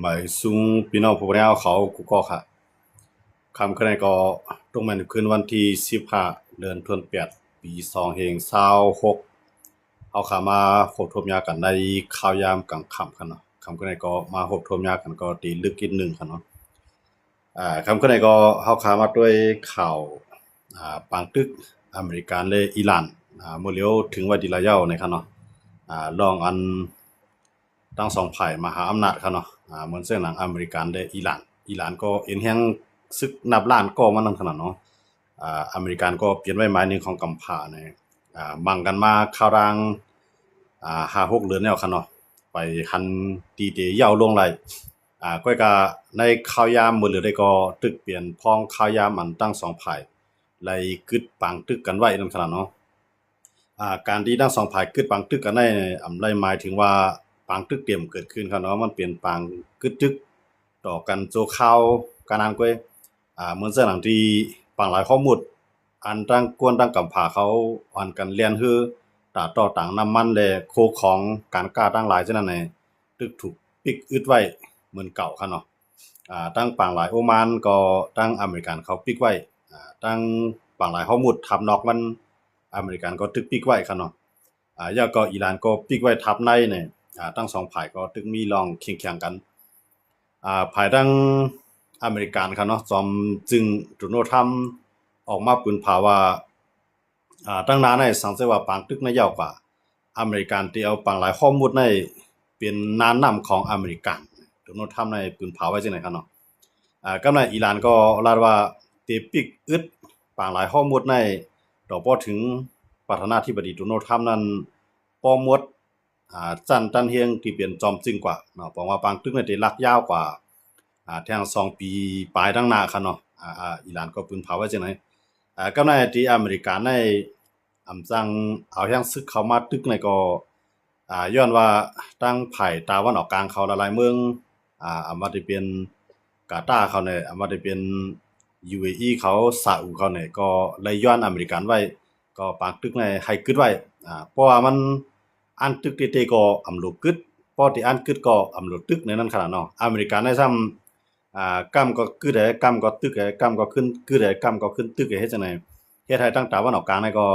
ໝາຍສູງພີ່ນ້ອງຜູ້ແນວເຂົາກູ່ກໍຂະ ຄ່ຳຄືນນີ້ກໍຕົກແມ່ນຄືນວັນທີສິບຫ້າ ເດືອນເດືອນແປດ ປີສອງເຮງຊາວຫົກ ເຮົາຂາມາພົບທົບຍາກັນໃນຂ່າວຍາມກາງຄ່ຳຄັນເນາະ. ຄ່ຳຄືນນີ້ກໍມາພົບທົບຍາກັນກໍຕີລຶກອີກໜຶ່ງຄັນເນາະ. ອ່າ ຄ່ຳຄືນນີ້ກໍເຮົາຂາມາດ້ວຍຂ່າວ ອ່າ ປາງຕຶກອາເມລິກັນ ແລະ ອີຣານ ອ່າ ມື້ຫຼຽວເຖິງໄວ້ດີລະຍາວນີ້ຄັນເນາະ. ອ່າ ລອງອັນ ທັງສອງຝ່າຍມະຫາອຳນາດຄັນເນາະ ອ່າ ເໝືອນເຊັ່ນຫຍັງອາເມລິກັນ ແລະ ອີຣານ. ອີຣານກໍເອັນແຮງສຶກນັບລ້ານກໍມານຳຂະໜາດເນາະ. ອ່າ ອາເມລິກັນກໍປ່ຽນໄວ້ໝາຍໜຶ່ງຂອງກຳພ້ານີ້ ອ່າ ໝັ່ງກັນມາຂ່າວດາງ ອ່າ ຫ້າຫົກເດືອນແລ້ວຄັນເນາະ ໄປຫັນຕີເຕຍາວລົງໄຫຼ. ອ່າ ກ້ອຍກະໃນຂ່າວຍາມມື້ເຫຼືອໄດ້ກໍຕຶກປ່ຽນພອງຂ່າວຍາມອັນທັງສອງຝ່າຍໄດ້ກຶດປາງຕຶກກັນໄວ້ນຳຂະໜາດເນາະ. ອ່າ ການທີ່ທັງສອງຝ່າຍກຶດປາງຕຶກກັນໄດ້ ອຳໄລໝາຍເຖິງວ່າປາງຕຶກເຕັມເກີດຂຶ້ນຄັນເນາະ. ມັນເປັນປາງກຶດຕຶກຕໍ່ກັນຊົ່ວຄາວການນັ້ນກ້ວຍ. ອ່າ ເໝືອນເຊັ່ນຫຍັງທີ່ປາງຫຼາຍຮອກມຸດ ອັນທັງກວນທັງກຳພ້າເຂົາອ່ອນກັນແລ່ນຮືຕາຕໍ່ຕາງນ້ຳມັນ ແລະ ໂຄຂອງການຄ້າທັງຫຼາຍເຊັ່ນນັ້ນ ແລະ ຕຶກຖືກປິກອຶດໄວ້ເໝືອນເກົ່າຄັນເນາະ. ອ່າ ທັງປາງຫຼາຍໂອມານກໍທັງອາເມລິກັນເຂົາປິກໄວ້. ອ່າ ທັງປາງຫຼາຍຮອກມຸດທັບນອກມັນ ອາເມລິກັນກໍຕຶກປິກໄວ້ຄັນເນາະ. ອ່າ ແລ້ວກໍອີຣານກໍປິກໄວ້ທັບໃນນີ້. ອ່າ ທັງສອງຝ່າຍກໍຕຶກມີລອງແຂ່ງຂັນກັນ. ອ່າ ຝ່າຍທັງອາເມລິກັນຄັນເນາະ ຈອມຈຶ່ງໂດນັລ ທຣຳ ອອກມາປືນພາວວ່າ ອ່າ ຕັ້ງໜ້າໃນສັງເສຍວ່າປາງຕຶກໃນຍາວກວ່າ ອາເມລິກັນທີ່ເອົາປາງຫຼາຍຮອກມຸດໃນເປັນນ່ານນ້ຳຂອງອາເມລິກັນ. ໂດນັລ ທຣຳໃນປືນພາວໄວ້ຈັ່ງໃດຄັນເນາະ. ອ່າ ກັບໃນອີຣານກໍລາດວ່າ ທີ່ປິກອຶດປາງຫຼາຍຮອກມຸດໃນ ຕໍ່ພໍເຖິງປະທານາທິບໍດີໂດນັລ ທຣຳນັ້ນ ພໍໝົດ ອ່າ ຊັ້ນຕັນຮຽງທີ່ເປັນຈອມຈຶ່ງກວ່າເນາະ. ເພາະວ່າປາງຕຶກໃນທີ່ລາກຍາວກວ່າ ອ່າ ແທ່ງສອງປີປາຍດັ່ງໜ້າຄັນເນາະ. ອ່າ ອີຣານກໍປືນພາວໄວ້ຈັ່ງໃດ. ອ່າ ກັບໃນທີ່ອາເມລິກັນໃນ ອຳສັ່ງເອົາແຮງສຶກເຂົ້າມາຕຶກໃນກໍ ອ່າ ຍ້ອນວ່າທາງຝ່າຍຕາວັນອອກກາງເຂົາຫຼາຍໆເມືອງ ອ່າ ອຳວ່າຈະເປັນກາຕາເຂົາແດ່ ອຳວ່າຈະເປັນ UAE ເຂົາ ຊາອຸເຂົາແດ່ ກໍໄດ້ຍ້ອນອາເມລິກັນໄວ້ ກໍປາງຕຶກໃນໃຫ້ກຶດໄວ້. ອ່າ ເພາະວ່າມັນອັນຕຶກເຕໆກໍອຳໂລກຶດ ເພາະທີ່ອັນກຶດກໍອຳໂລຕຶກໃນນັ້ນຂະໜາດເນາະ. ອາເມລິກັນໃນຊ້ຳ ອ່າ ກຳກໍກຶດໃດ ກຳກໍຕຶກໃດ ກຳກໍຂຶ້ນກຶດໃດ ກຳກໍຂຶ້ນຕຶກໃດ ເຮັດຈັ່ງໃດ ເຮັດໃຫ້ທາງຕາວັນອອກກາງໃນກໍ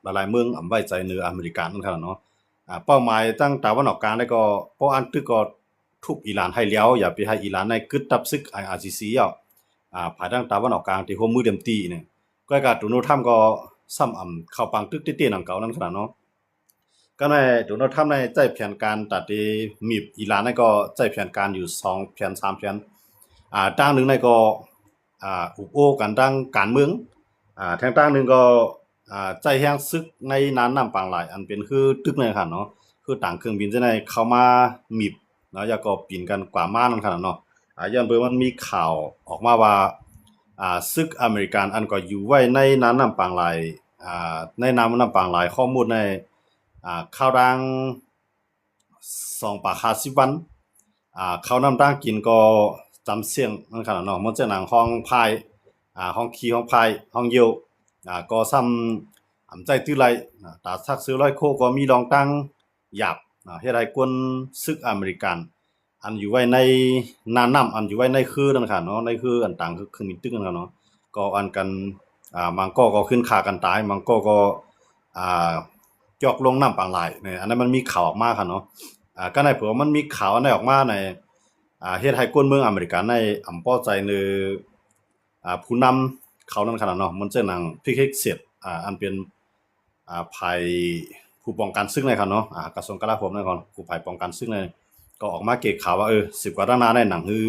ຫຼາຍໆເມືອງອຳໄວ້ໃຈເໜືອອາເມລິກັນນັ້ນຂະໜາດເນາະ. ອ່າ ເປົ້າໝາຍທາງຕາວັນອອກກາງໃນກໍ ເພາະອັນຕຶກກໍທຸບອີຣານໃຫ້ແລ້ວ ຢ່າໄປໃຫ້ອີຣານໃນກຶດຕັບຊຶກ IRGC ອາ ພາຍທາງຕາວັນອອກກາງທີ່ຮ່ວມມືເຕັມທີ່ນີ້ ກໍກາໂດນັລ ທຣຳກໍຊ້ຳອຳເຂົ້າປາງຕຶກເຕໆນຳເກົ່ານັ້ນຂະໜາດເນາະ. ກໍໃນໂດນັລ ທຣຳໃນໃຊ້ແຜນການຕາເຕມີບອີຣານນັ້ນກໍໃຊ້ແຜນການຢູ່ສອງແຜນສາມແຜນ. ອ່າ ທາງໜຶ່ງໃນກໍ ອ່າ ອຸບໂອ້ກັນທາງການເມືອງ. ອ່າ ທາງທາງໜຶ່ງກໍ ອ່າ ໃຊ້ແຮງຊຶກໃນນ່ານນ້ຳປາງຫຼາຍ ອັນເປັນຄືຕຶກໃນຫັ້ນເນາະ ຄືຕ່າງເຄື່ອງບິນຈັ່ງໃດເຂົ້າມາມີບເນາະ ແລ້ວກໍປິ່ນກັນກວ່າມານັ້ນຂະໜາດເນາະ. ອ່າ ຍ້ອນເບິ່ງມັນມີຂ່າວອອກມາວ່າ ອ່າ ຊຶກອາເມລິກັນອັນກໍຢູ່ໄວ້ໃນນ່ານນ້ຳປາງຫຼາຍ ອ່າ ໃນນ່ານນ້ຳປາງຫຼາຍຮອກມຸດໃນ ອ່າ ຂ່າວດາງ ສອງປາກຫ້າສິບວັນ ອ່າ ເຂົ້ານ້ຳຕາງກິນກໍຈຳເສຍງນັ້ນຂະໜາດເນາະ. ເໝືອນເຊັ່ນຫຍັງຮ່ອງພາຍ ອ່າ ຮ່ອງຂີ້ ຮ່ອງພາຍ ຮ່ອງຍ່ຽວ ອ່າ ກໍຊ້ຳອຳໃຈຕື້ໄລ ອ່າ ຕາສັກເສືອລອຍໂຄກໍມີລອງຕາງຢາບ ອ່າ ເຮັດໃຫ້ກວນຊຶກອາເມລິກັນ ອັນຢູ່ໄວ້ໃນນ່ານນ້ຳ ອັນຢູ່ໄວ້ໃນເຮືອນັ້ນຂະໜາດເນາະ ໃນເຮືອອັນຕ່າງເຄື່ອງບິນຕຶກນັ້ນຂະໜາດເນາະ ກໍອັນກັນ ອ່າ ບາງກໍກໍຂຶ້ນຂ້າກັນຕາຍ ບາງກໍກໍ ອ່າ ຈອກລົງນ້ຳປາງຫຼາຍ ອັນນັ້ນມັນມີຂ່າວອອກມາຂະໜາດເນາະ. ອ່າ ກໍໃນເພາະວ່າມັນມີຂ່າວອັນໃດອອກມາໃນ ອ່າ ເຮັດໃຫ້ກວນເມືອງອາເມລິກັນໃນອຳພໍໃຈໃນ ອ່າ ຜູ້ນຳເຂົານັ້ນຂະໜາດເນາະ ເໝືອນເຊັ່ນຫຍັງ ພິກເຮັກເຊັດ ອ່າ ອັນເປັນ ອ່າ ຝ່າຍຜູ້ປ້ອງກັນຊຶກໃນຂະໜາດເນາະ ອ່າ ກະຊວງກະລາໂຫມໃນຂອງຜູ້ຝ່າຍປ້ອງກັນຊຶກໃນ ກໍອອກມາເກຂ່າວວ່າ ເອີ ສິບກວ່າຕັ້ງໜ້າໃນໜັງຮື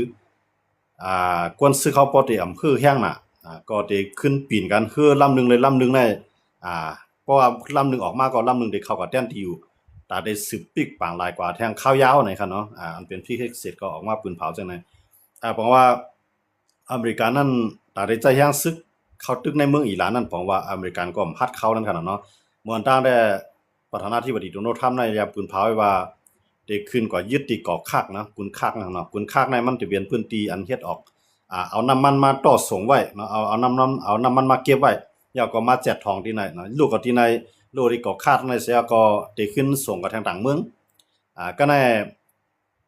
ອ່າ ກວນຊຶກເຂົາບໍ່ໄດ້ອຳເພີແຮງນະ ອ່າ ກໍໄດ້ຂຶ້ນປີນກັນເຮືອລຳໜຶ່ງເລີຍລຳໜຶ່ງໃນ ອ່າ ເພາະວ່າລຳໜຶ່ງອອກມາກໍລຳໜຶ່ງໄດ້ເຂົ້າກັບແຕ່ນທີ່ຢູ່ ຕາໄດ້ສືບປິກປາງຫຼາຍກວ່າແທ່ງຂ່າວຍາວໃນຂະໜາດເນາະ. ອ່າ ອັນເປັນພິກເຮັກເຊັດກໍອອກມາປືນເຜົາຈັ່ງໃດ ອ່າ ເພາະວ່າ ອາເມລິການັ້ນ ຕາໄດ້ໃຊ້ແຮງຊຶກເຂົ້າຕຶກໃນເມືອງອີຣານນັ້ນ ເພາະວ່າອາເມລິກັນກໍຮັດເຂົ້ານັ້ນຂະໜາດເນາະ. ເມື່ອຕ່າງແຕ່ປະທານາທິບໍດີໂດນັລ ທຣຳ ໃນໄດ້ປືນເຜົາໄວ້ວ່າ ໄດ້ຂຶ້ນກວ່າຍຶດທີ່ເກາະຄາກນະ ກຸນຄາກນະເນາະ. ກຸນຄາກໃນມັນຈະເປັນພື້ນທີ່ອັນເຮັດອອກ ອ່າ ເອົານ້ຳມັນມາຕໍ່ສົ່ງໄວ້ເນາະ ເອົາ ເອົານ້ຳ ນ້ຳ ເອົານ້ຳມັນມາເກັບໄວ້ ແລ້ວກໍມາແຈກຖອງທີ່ໃນເນາະ ລູກກໍທີ່ໃນ ລູກທີ່ເກາະຄາກໃນເສຍກໍໄດ້ຂຶ້ນສົ່ງກັບທາງຕ່າງເມືອງ ອ່າ ກໍໃນ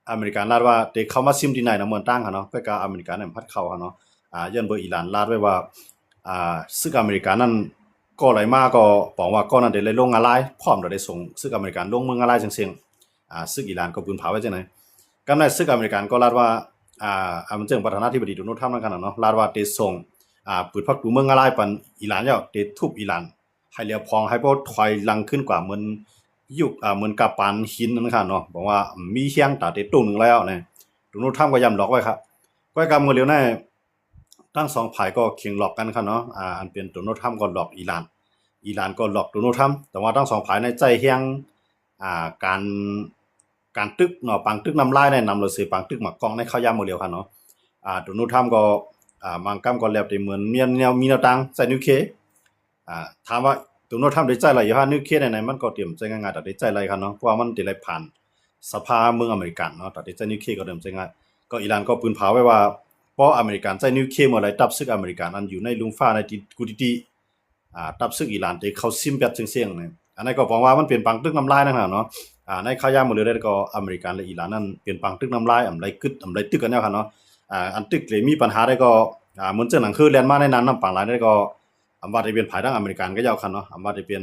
ອາເມລິກາລັດວ່າເດເຂົ້າມາຊິມທີ່ໃນນະເມືອງຕ່າງຫັ້ນເນາະ ແຕ່ກະອາເມລິການັ້ນພັດເຂົ້າຫັ້ນເນາະ ອາ ຍ້ອນເບີອີຣານລັດໄວ້ວ່າ ອາ ຊຶກອາເມລິການັ້ນກໍໄຫຼມາກໍປອງວ່າກໍນັ້ນເດໄດ້ລົງງາລາຍ ພ້ອມດຽວໄດ້ສົ່ງຊຶກອາເມລິກາລົງເມືອງງາລາຍເຊິ່ງໆ ອາ ຊຶກອີຣານກໍປືນຜາໄວ້ຈັ່ງໃດ ກຳນັ້ນຊຶກອາເມລິກາກໍລັດວ່າ ອາ ອາ ມັນເຊິ່ງປະທານາທິບໍດີໂດນັລທຳນັ້ນຂະໜາດເນາະ ລັດວ່າເດສົ່ງ ອາ ເປີດພັກຕູເມືອງງາລາຍປັນອີຣານແລ້ວ ເດທຸບອີຣານ ໃຫ້ເຫຼືອພອງ ໃຫ້ພວກຖອຍຫຼັງຂຶ້ນກວ່າເໝືອນຍຸກ ເໝືອນກັບປານຫີນນັ້ນຂະເນາະ ບອກວ່າມີຮຽງຕາເຕະຕຸງໜຶ່ງແລ້ວນະ ໂດນັລທຳກໍຢ້ຳຫຼອກໄວ້ຄະ ກ້ອຍກຳມື້ຫຼຽວໃນ ທັງສອງຝ່າຍກໍເຄັ່ງຫຼອກກັນຄະເນາະ ອາ ອັນເປັນໂດນັລທຳກໍຫຼອກອີຣານ ອີຣານກໍຫຼອກໂດນັລທຳ ແຕ່ວ່າທັງສອງຝ່າຍໃນໃຊ້ແຮງ ອາ ການ ການຕຶກເນາະ ປາງຕຶກນ້ຳລາຍໃນນຳລະເສ ປາງຕຶກໝາກກ້ອງໃນຄາວຍາມມື້ຫຼຽວຄະເນາະ ອາ ໂດນັລທຳກໍ ອາ ບາງກຳກໍແລບໄດ້ເໝືອນມີແນວ ມີແນວທາງໃຊ້ນິວເຄ ອາ ຖາມວ່າໂດນັລທຳໄດ້ໃຊ້ໄດ້ຢູ່ຫາ ນິວເຄໃນ ໃນມັນກໍຕຽມໃຊ້ງ່າຍໆ ຕາໄດ້ໃຊ້ໄດ້ຄະເນາະ ເພາະວ່າມັນໄດ້ໄດ້ຜ່ານສະພາເມືອງອາເມລິກັນເນາະ ຕາໄດ້ໃຊ້ນິວເຄກໍເລີ່ມໃຊ້ງ່າຍ ກໍອີຣານກໍປືນຜາໄວ້ວ່າ ພໍອາເມລິກັນໃຊ້ນິວເຄເມື່ອໃດ ທັບຊຶກອາເມລິກັນອັນຢູ່ໃນລຸ່ມຟ້າໃນຕິ ກຸຕິຕິ ອາ ທັບຊຶກອີຣານໄດ້ເຂົ້າຊິມແບບເສັງໆ ອັນນັ້ນກໍບອກວ່າມັນເປັນປາງຕຶກນ້ຳລາຍນັ້ນນະເນາະ ອາ ໃນຄາວຍາມມື້ເລີຍກໍອາເມລິກັນ ແລະ ອີຣານນັ້ນເປັນປາງຕຶກນ້ຳລາຍ ອຳໄລກຶດ ອຳໄລຕຶກກັນແລ້ວຄະເນາະ ອາ ອັນຕຶກເລີຍມີປັນຫາໄດ້ກໍ ອາ ເໝືອນເຊັ່ນໜັງຄືແລ່ນມາໃນນ້ຳ ນ້ຳປາງຫຼາຍໄດ້ກໍ ອຳວ່າຈະເປັນຝ່າຍທາງອາເມລິກັນກໍເຈົ້າຄະເນາະ ອຳວ່າຈະເປັນ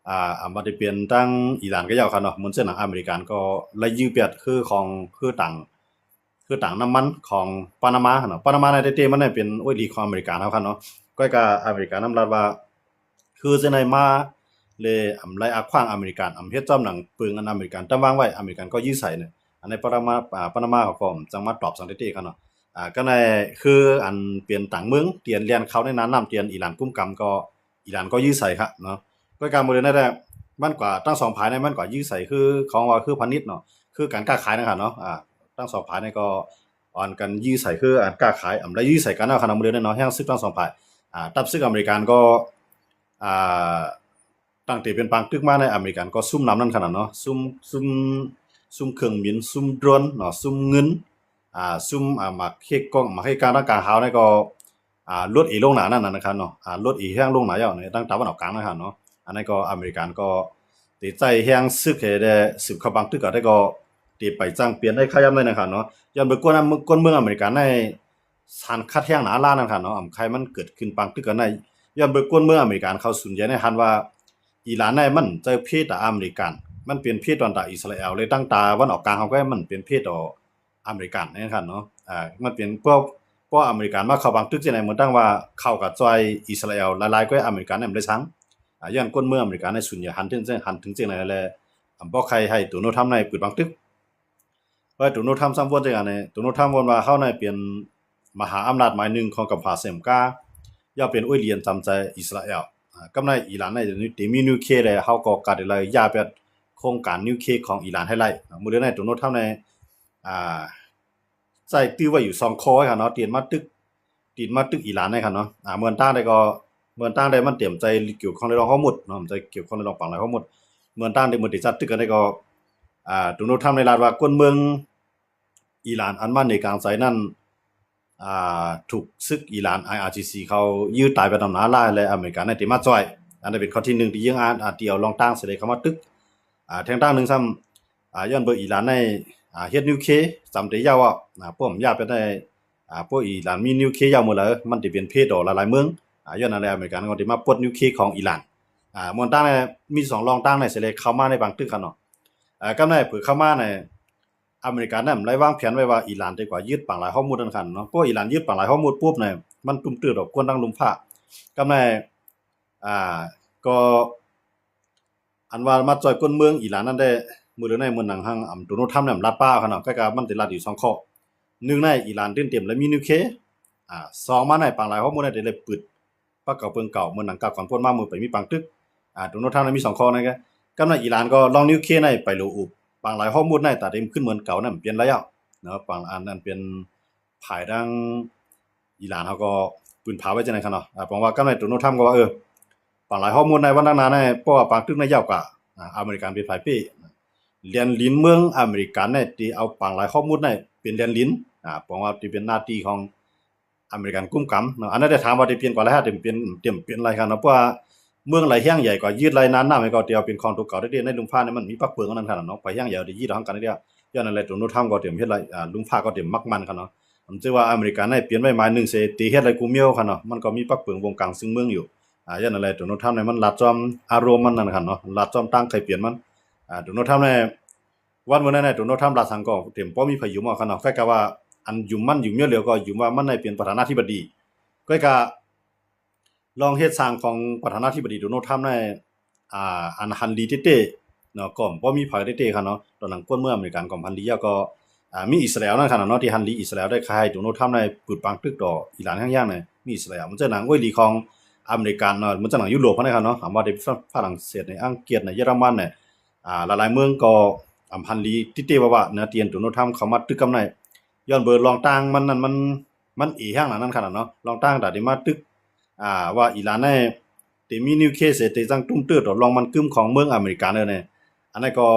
ອາ ອຳວ່າຈະເປັນທາງອີຣານກໍເຈົ້າຄະເນາະ ເໝືອນເຊັ່ນໜັງອາເມລິກັນກໍໄລ່ຢື້ແປດຄືຂອງ ຄືຕ່າງ ຄືຕ່າງນ້ຳມັນຂອງປານາມາເນາະ ປານາມາໃນເຕໆ ມັນເປັນໂອ້ຍຫຼີກຂອງອາເມລິກັນເຮົາຄະເນາະ ກ້ອຍກະອາເມລິກັນນຳລັດວ່າ ຄືເຊັ່ນໃດມາ ແລະ ອຳໄລອາຂວາງອາເມລິກັນ ອຳເຮັດຈ້ອມໜັງເປິງອັນອາເມລິກັນຕຳວາງໄວ້ ອາເມລິກັນກໍຢື້ໃສ່ເນາະ ອັນໃນປານາມາ ອາ ປານາມາເຂົາກໍຈັ່ງມາຕອບສັງເຕໆຄະເນາະ ອາ ກໍໃນຄືອັນເປັນຕ່າງເມືອງ ທີ່ອັນແລ່ນເຂົ້າໃນນ່ານນ້ຳ ທີ່ອັນອີຣານກຸມກຳກໍ ອີຣານກໍຢື້ໃສ່ຄະເນາະ ກໍການໝົດເລີຍນັ້ນແຫຼະ ມັນກວ່າທັງສອງຝ່າຍໃນມັນກວ່າຢື້ໃສ່ ຄືຂອງວ່າຄືພານິດເນາະ ຄືການຄ້າຂາຍນັ້ນຄະເນາະ ອາ ທັງສອງຝ່າຍໃນກໍອ່ອນກັນຢື້ໃສ່ ຄືການຄ້າຂາຍ ອຳໄລຢື້ໃສ່ກັນເນາະ ຂະນະມື້ເລີຍເນາະ ແຮງຊຶກທັງສອງຝ່າຍ ອາ ທັບຊຶກອາເມລິກັນກໍ ອາ ຕັ້ງແຕ່ເປັນປາງຕຶກມາໃນອາເມລິກັນກໍຊຸມນຳນັ້ນຂະໜາດເນາະ ຊຸມ ຊຸມ ຊຸມເຄື່ອງບິນ ຊຸມໂດຣນເນາະ ຊຸມເງິນ ອາ ຊຸມ ອາ ໝາກເຮັດກ້ອງ ໝາກເຮັດກາງ ທາງກາງຫາວໃນກໍ ອາ ລົດເອລົງໜ້ານັ້ນນະຄະເນາະ ອາ ລົດເອແຮງລົງໜ້າເຈົ້າໃນທາງຕາເວັນອອກກາງນະຄະເນາະ ອັນນັ້ນກໍອາເມລິກັນກໍໄດ້ໃຊ້ແຮງຊຶກໃຫ້ໄດ້ສືບເຂົ້າບັງຕຶກກັນໄດ້ກໍໄດ້ໄປຈ້າງປ່ຽນໄດ້ຂະຫຍັບໄດ້ນະຄະເນາະ ຍ້ອນເບິ່ງກວນ ກວນເມືອງອາເມລິກັນໃນສານຂັດແຮງໜ້າລ້ານນະຄະເນາະ ອຳໄຄມັນເກີດຂຶ້ນບັງຕຶກກັນໄດ້ ຍ້ອນເບິ່ງກວນເມືອງອາເມລິກັນເຂົາສົນໃຈໃນຫັ້ນວ່າ ອີຣານໃນມັນໃຈເພດຕາອາເມລິກັນ ມັນເປັນເພດຕອນຕາອິດສະຣາແອລ ແລະ ຕັ້ງຕາວັນອອກກາງເຮົາກໍມັນເປັນເພດຕໍ່ ອາເມລິກັນນະຄະເນາະ ອາ ມັນເປັນພວກ ພວກອາເມລິກັນມາເຂົ້າບັງຕຶກຈັ່ງໃດ ເໝືອນດັ່ງວ່າເຂົາກໍຊ່ອຍອິດສະຣາແອລຫຼາຍໆກວ່າອາເມລິກັນນະ ມັນໄດ້ສັງ ອາ ຍ້ອນກວນເມືອງອາເມລິກັນນະ ສ່ວນໃຫຍ່ຫັນເຖິງ ເຊິ່ງຫັນເຖິງຈັ່ງໃດແລະ ບໍ່ໃຄ່ໃຫ້ໂດນັລທຳໃນເປີດບັງຕຶກ ແລະ ໂດນັລທຳຊ້ຳວນຈັ່ງໃດ ໂດນັລທຳວອນວ່າເຮົານະເປັນມະຫາອຳນາດໝາຍໜຶ່ງຂອງກຳຜາເຊມກາ ຢ່າເປັນໂອ້ຍຫຼຽນຕາມໃຈອິດສະຣາແອລ ອາ ກຳໃນອີຣານນະ ເດມີນິວເຄແລະ ເຮົາກໍກະໄດ້ໄລ່ຢາແປດໂຄງການນິວເຄຂອງອີຣານໃຫ້ໄລ່ ມື້ເດືອນໃນໂດນັລທຳໃນ ອາ ໃຊ້ຕື້ໄວ້ຢູ່ສອງຂໍ້ຄະເນາະ ຕີນມາຕຶກ ຕີນມາຕຶກອີຣານໃນຄະເນາະ ອາ ເມືອນຕ່າງໃດກໍ ເມືອນຕ່າງໃດມັນຕຽມໃຈກ່ຽວຂ້ອງໃນລອງຮອດມຸດເນາະ ໃຈກ່ຽວຂ້ອງໃນລອງປາງລາຍຮອດມຸດ ເມືອນຕ່າງໃດເມືອນຕິດຈັດຕຶກກັນໃດກໍ ອາ ໂດນັລທຳໄດ້ລາດວ່າກວນເມືອງອີຣານອັນມາເນກາງໃຈນັ້ນ ອາ ຖືກຊຶກອີຣານ ໄອອາທີຊີ ເຂົາຢື້ຕາຍໄປນຳໜ້າຫຼາຍ ແລະ ອາເມລິກາໃນທີ່ມາຊ່ອຍ ອັນນັ້ນເປັນຂໍ້ທີໜຶ່ງທີ່ຍິງອາ ອາ ທີ່ເອົາລອງຕ່າງເສຍເລີຍເຂົ້າມາຕຶກ ອາ ແທງຕ່າງໜຶ່ງຊ້ຳ ອາ ຍ້ອນເບີອີຣານໃນ ອາ ເຮັດນິວເຄ ຈຳເຕຍາວ ອາ ພວກມັນຢາໄປໃນ ອາ ພວກອີຣານມີນິວເຄຍາວມື້ໃດ ມັນຈະເປັນເພດຕໍ່ຫຼາຍໆເມືອງ ອາ ຍ້ອນນັ້ນແຫຼະ ອາເມລິກາກໍໄດ້ມາປົດນິວເຄຂອງອີຣານ ອາ ເມືອງຕ່າງໃນມີສອງລອງຕ່າງໃນເສຍເລີຍເຂົ້າມາໃນບັງຕຶກຄະເນາະ ອາ ກຳໃນເຜີເຂົ້າມາໃນ ອາເມລິການັ້ນໄດ້ວາງແຜນໄວ້ວ່າອີຣານຈະກວ່າຍຶດປາງລາຍຮອດມຸດນັ້ນຄັນເນາະ ເພາະວ່າອີຣານຍຶດປາງລາຍຮອດມຸດປຸບນີ້ ມັນຕຸ້ມຕື່ນດອກກວນທັງລຸ່ມຟ້າ ກຳໃນ ອາ ກໍ ອັນວ່າມາຊ່ອຍກົນເມືອງອີຣານນັ້ນແດ່ ມື້ເລີຍໃນມື້ໜັງຫັ້ນ ອຳ ໂດນັລທຳນັ້ນລັດປ່າເນາະ ກໍກະມັນໄດ້ລັດຢູ່ສອງຂໍ້ ໜຶ່ງໃນອີຣານຕື່ນເຕັ້ມແລະມີນິວເຄ ອາ ສອງມາໃນປາງລາຍຮອດມຸດນັ້ນໄດ້ເປີດ ປາກເກົ່າເປິງເກົ່າ ເໝືອນດັ່ງກ່າວກ່ອນ ພົ້ນມາເມື່ອໄປມີປາງຕຶກ ອາ ໂດນັລທຳໄດ້ມີສອງຂໍ້ນັ້ນ ກຳນານອີຣານກໍລອງນິວເຄໃນໄປໂລອຸ ປາງລາຍຮອດມຸດໃນຕາເຕັມຂຶ້ນເໝືອນເກົ່ານັ້ນ ປ່ຽນໄລຍະເນາະ ປາງອັນນັ້ນເປັນ ພາຍທາງອີຣານເຮົາກໍປືນຜາໄວ້ຈັ່ງໃດຄັນເນາະ ອາ ປອງວ່າກຳນານໂດນັລທຳກໍວ່າ ເອີ ປາງລາຍຮອດມຸດໃນວັນຂ້າງໜ້າໃນ ເພາະວ່າປາງຕຶກໃນຍາວກວ່າ ອາ ອາເມລິກັນເປັນຝ່າຍເປ້ ແດນດິນເມືອງອາເມລິກັນໃນທີ່ເອົາປາງລາຍຮອດມຸດໃນເປັນແດນດິນ ອາ ປອງວ່າທີ່ເປັນໜ້າທີ່ຂອງ ອາເມລິກັນກຸມກຳເນາະ ອັນນັ້ນໄດ້ຖາມວ່າໄດ້ປ່ຽນກວ່າຫຼາຍຫາ ເຕັມເປັນ ເຕັມເປັນຫຼາຍຄັນເນາະ ເພາະວ່າເມືອງໃດແຮງໃຫຍ່ກໍຍຶດໄລນານນ້ຳໃຫ້ກໍ ທີ່ເອົາເປັນຂອງຕົວເກົ່າໄດ້ໃນລຸ່ມຟ້ານີ້ ມັນມີປັກເປິງອັນນັ້ນຄັນເນາະ ໃຜແຮງໃຫຍ່ໄດ້ຍຶດເອົານຳກັນເດ ຍ້ອນນັ້ນແຫຼະ ໂດນັລທຳກໍຕຽມເຮັດລະ ອາ ລຸງຟ້າກໍຕຽມມັກໝັ້ນຄັນເນາະ. ອຳເຈີວ່າອາເມລິກາໃນປ່ຽນໄວ້ໝາຍໜຶ່ງເສ ເຕເຮັດລະກູເມວຄັນເນາະ ມັນກໍມີປັກເປີ້ງວົງກາງເຊິ່ງເມືອງຢູ່. ອາ ຍ້ອນນັ້ນແຫຼະ ໂດນັລທຳໃນມັນລັດຊອມອາລົມມັນນັ້ນຄັນເນາະ ລັດຊອມຕາງໄຄປ່ຽນມັນ. ອາ ໂດນັລທຳໃນ ວັນມື້ນັ້ນນະ ໂດນັລທຳລັດສັງກໍຕຽມບໍ່ມີໃຜຢຸມເອົາຄັນເນາະ. ໃກ້ກັບວ່າ ອັນຢຸມມັນຢຸມເຍອະເຫຼືອກໍຢຸມວ່າມັນໄດ້ເປັນປະທານາທິບໍດີ. ໃກ້ກັບ ລອງເຮັດສ້າງຂອງປະທານາທິບໍດີໂດນັລທຳໃນ ອາ ອັນຫັນດີເຕ້ໆເນາະ ກໍບໍ່ມີໃຜເຕ້ໆຄັນເນາະ. ຕອນນັ້ນຄົນເມືອງອາເມລິກັນກໍຫັນດີ ແລ້ວກໍ ອາ ມີອິດສະຣາແອລນັ້ນຄັນເນາະ ທີ່ຫັນດີອິດສະຣາແອລໄດ້ຂາຍໂດນັລທຳໃນປຶດປາງຕຶກຕໍ່ອີຣານແຮງຢ່າງໃນ ມີອິດສະຣາແອລ ມັນຈະໜັງໂອ້ຍຫຼີຂອງອາເມລິກັນເນາະ ມັນຈະໜັງຢູໂຣບເຮົາໃນຄັນເນາະ. ຖາມວ່າແຕ່ຝຣັ່ງເສດໃນ ອັງກິດໃນ ເຢຍລະມັນໃນ ອາ ຫຼາຍໆເມືອງກໍອຳພັນດີຕິເຕວະວະນະ ທີ່ໂດນັລທຳເຂົ້າມາຕຶກກັບໃນ ຍ້ອນເບີລອງຕ່າງມັນນັ້ນ ມັນ ມັນເອແຮງນະນັ້ນຂະໜາດເນາະ. ລອງຕ່າງຕາທີ່ມາຕຶກ ອາ ວ່າອີຣານໃນ ເຕມີນິວເຄເສ ເຕຈັ່ງຕຸ້ມເຕີຕໍ່ລອງມັນກຶມຂອງເມືອງອາເມລິກາເດີໃນ ອັນນັ້ນກໍ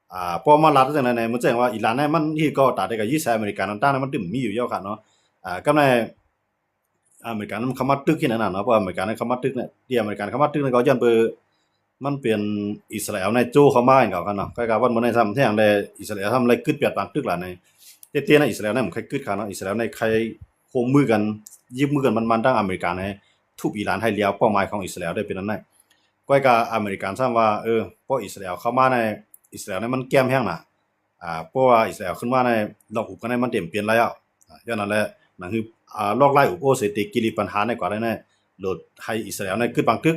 ອາ ພໍມາລັດຈັ່ງໃດໃນ ມັນແຈ້ງວ່າອີຣານໃນມັນທີ່ກໍຕາໄດ້ກໍຍຶດໃສ່ອາເມລິກາ ລອງຕ່າງນັ້ນມັນເຕັມມີຢູ່ແລ້ວຂະໜາດເນາະ. ອາ ກັບໃນ ອາເມລິການເຂົ້າມາຕຶກທີ່ນັ້ນນະເນາະ ເພາະອາເມລິການເຂົ້າມາຕຶກນະ ທີ່ອາເມລິການເຂົ້າມາຕຶກນັ້ນກໍຍ້ອນເບີ ມັນເປັນອິດສະຣາແອລໃນໂຈເຂົ້າມາເອງເຂົາເນາະ. ໃກ້ກັບວັນມື້ໃນຊ້ຳແທ້ງໄດ້ ອິດສະຣາແອລຊ້ຳໄດ້ກຶດແປດປາງຕຶກຫຼາຍໃນ ແຕ່ແຕ່ໃນອິດສະຣາແນມັນໃຄ່ກຶດຂະເນາະ ອິດສະຣາແນໃຄ່ໂຮມມືກັນ ຢິບມືກັນມັນໆ ທັງອາເມລິກາໃນທຸບອີຣານໃຫ້ແລ້ວ ເປົ້າໝາຍຂອງອິດສະຣາແນໄດ້ເປັນອັນນັ້ນ. ກ້ອຍກະອາເມລິການຊ້ຳວ່າ ເອີ ເພາະອິດສະຣາແອລເຂົ້າມາໃນ ອິດສະຣາແນມັນແກ້ມແຮງນະ ອາ ເພາະວ່າອິດສະຣາແອລຂຶ້ນມາໃນລອກອຸບກັນໃນມັນເຕັມເປັນແລ້ວ ອາ ຍ້ອນນັ້ນແຫຼະ ໜັງຄື ອາ ລອກລາຍອຸບໂອ້ເສ ເຕກິລິປັນຫາໃນກວ່າໄດ້ແນ່ ໂລດໃຫ້ອິດສະຣາແນໃນກຶດບັງຕຶກ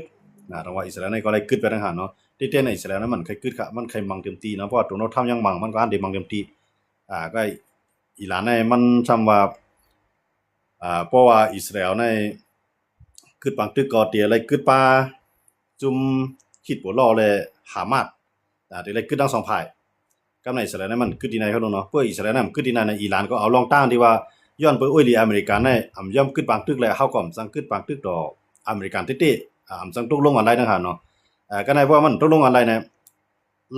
ອາ ແຕ່ວ່າອິດສະຣາແນກໍໄດ້ກຶດໄປຕ່າງຫາກເນາະ. ທີ່ແທ້ໃນອິດສະຣາແນມັນໄຄກຶດຂະ ມັນໄຄມັງເຕັມທີ່ເນາະ ເພາະວ່າໂດນັລທຳຍັງມັງ ມັນກໍອັນໄດ້ມັງເຕັມທີ່ ອາ ກໍ ອີຣານໃນມັນຊ້ຳວ່າ ອາ ເພາະວ່າອິດສະຣາແອລໃນ ກຶດປາງຕຶກກໍເຕໄດ້ກຶດປາຈຸ່ມຮິດໂບລາ ແລະ ຮາມາສ ອາ ເຕໄດ້ກຶດທັງສອງຝ່າຍ. ກັບໃນອິດສະຣາແອລໃນມັນກຶດທີ່ໃນເຂົາເນາະ ເພື່ອອິດສະຣາແອລໃນມັນກຶດທີ່ໃນ ໃນອີຣານກໍເອົາລອງຕ່າງທີ່ວ່າ ຍ້ອນເປີໂອ້ຍລີອາເມລິກາໃນອຳຍອມກຶດປາງຕຶກ ແລະ ເຮົາກໍອຳສັງກຶດປາງຕຶກຕໍ່ອາເມລິກາເຕເຕ ອາ ອຳສັງຕົກລົງກັນໄດ້ເນາະ ເນາະ. ອາ ກັບໃນເພາະວ່າມັນຕົກລົງກັນໄດ້ໃນ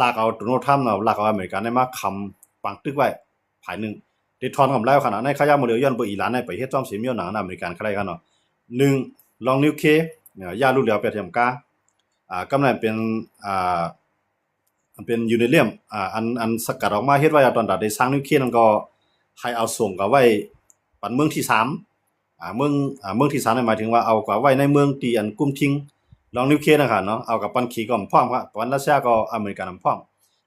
ລາກເອົາໂດນັລທຳເນາະ ລາກເອົາອາເມລິກາໃນມາຄ້ຳປາງຕຶກໄວ້ ຝ່າຍໜຶ່ງ ເດທອນກຳແລ້ວຂະໜາດໃນ ຂະຍາມເດີ ຍ້ອນເປີອີຣານໃນໄປເຮັດຊອມເສມໂຍໜັງອາເມລິການຄະໄລກັນເນາະ ໜຶ່ງ ລອງນິວເຄ ເອີ ຢາລູກຫຼຽວແປດຫຼ່ຽມກາ ອາ ກຳນັ້ນເປັນ ອາ ອັນເປັນຢູເຣນຽມ ອາ ອັນ ອັນສະກັດອອກມາເຮັດໄວ້ຕອນຕາເດສ້າງນິວເຄນັ້ນກໍໃຫ້ເອົາສົ່ງກັບໄວ້ປັນເມືອງທີສາມ ອາ ເມືອງ ອາ ເມືອງທີສາມນີ້ໝາຍເຖິງວ່າເອົາກວ່າໄວ້ໃນເມືອງທີ່ອັນກຸມທິງລອງນິວເຄນະຄະເນາະ ເອົາກັບປັນຂີກໍພ້ອມ ກັບປັນຣັດເຊຍກໍອາເມລິກັນພ້ອມ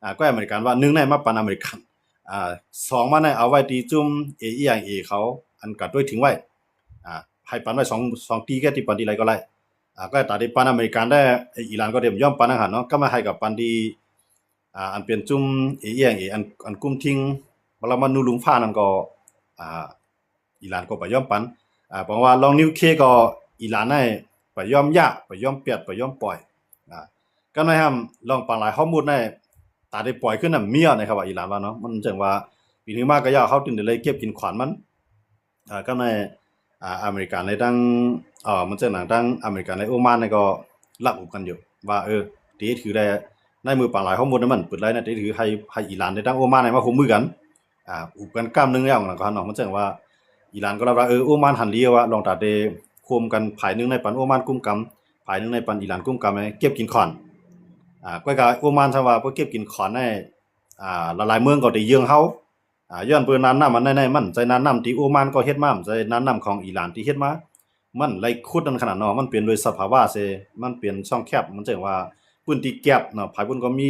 ອາ ກໍອາເມລິກັນວ່າໜຶ່ງໃນມາປັນອາເມລິກັນ ອາ ສອງມາໃນເອົາໄວ້ທີ່ຈຸ່ມ AIA ເຂົາ ອັນກະຕົວເຖິງໄວ້ ອາ ໃຫ້ປັນໄວ້ສອງ ສອງຕີແກທີ່ປັນທີ່ໃດກໍໄດ້ ອາ ກໍຕາທີ່ປັນອາເມລິກັນໄດ້ ອີຣານກໍບໍ່ຍອມປັນນະຄະເນາະ ກໍມາໃຫ້ກັບປັນທີ່ ອາ ອັນເປັນຈຸ່ມ AIA ອັນ ອັນກຸມທິງປະລະມະນູລຸງຟ້ານັ້ນກໍ ອາ ອີຣານກໍບໍ່ຍອມປັນ ອາ ເພາະວ່າລອງນິວເຄກໍອີຣານໃນບໍ່ຍອມຢາ ບໍ່ຍອມປຽດ ບໍ່ຍອມປ່ອຍ ອາ ກໍໃນຫ້າມລອງປາງລາຍຮອຣມຸດໃນ ຕາໄດ້ປ່ອຍຂຶ້ນນຳເມຍໃນຄະວ່າອີຣານວ່າເນາະ ມັນຈັ່ງວ່າປີນີ້ມາກໍຢາເຮົາຈຶ່ງໄດ້ເກັບກິນຂອນມັນ ອາ ກໍໃນ ອາ ອາເມລິກາໃນທັງ ເອີ ມັນຈັ່ງນັ້ນທັງອາເມລິກາໃນໂອມານໃນກໍລັກອຸບກັນຢູ່ວ່າ ເອີ ເຕຖືໄດ້ໃນມື້ປາງລາຍຮອຣມຸດໃນມັນເປີດໄລນະ ເຕຖືໃຫ້ ໃຫ້ອີຣານໃນທັງໂອມານໃນມາຮ່ວມມືກັນ ອາ ອຸບກັນກ້າມໜຶ່ງແລ້ວນະຄະເນາະ ມັນຈັ່ງວ່າ ອີຣານກໍລະວ່າ ເອີ ໂອມານຫັນດີວ່າລອງຕາເຕໂຮມກັນ ຝ່າຍໜຶ່ງໃນປັນໂອມານກຸມກຳ ຝ່າຍໜຶ່ງໃນປັນອີຣານກຸມກຳໃນເກັບກິນຂອນ ອາ ກ້ອຍກະໂອມານຊະວ່າບໍ່ເກັບກິນຂອນໃນ ອາ ຫຼາຍໆເມືອງກໍໄດ້ເຍືອງເຮົາ ອາ ຍ້ອນເປີນານນ້ຳອັນໃນໃນມັນໃສ່ນານນ້ຳທີ່ໂອມານກໍເຮັດມາ ໃສ່ນານນ້ຳຂອງອີຣານທີ່ເຮັດມາ ມັນໄຫຼຂຸດນັ້ນຂະໜາດເນາະ ມັນເປັນໂດຍສະພາວະເສ ມັນເປັນຊ່ອງແຄບ ມັນເອີ້ນວ່າພື້ນທີ່ແກັບເນາະ ຝ່າຍພຸ້ນກໍມີ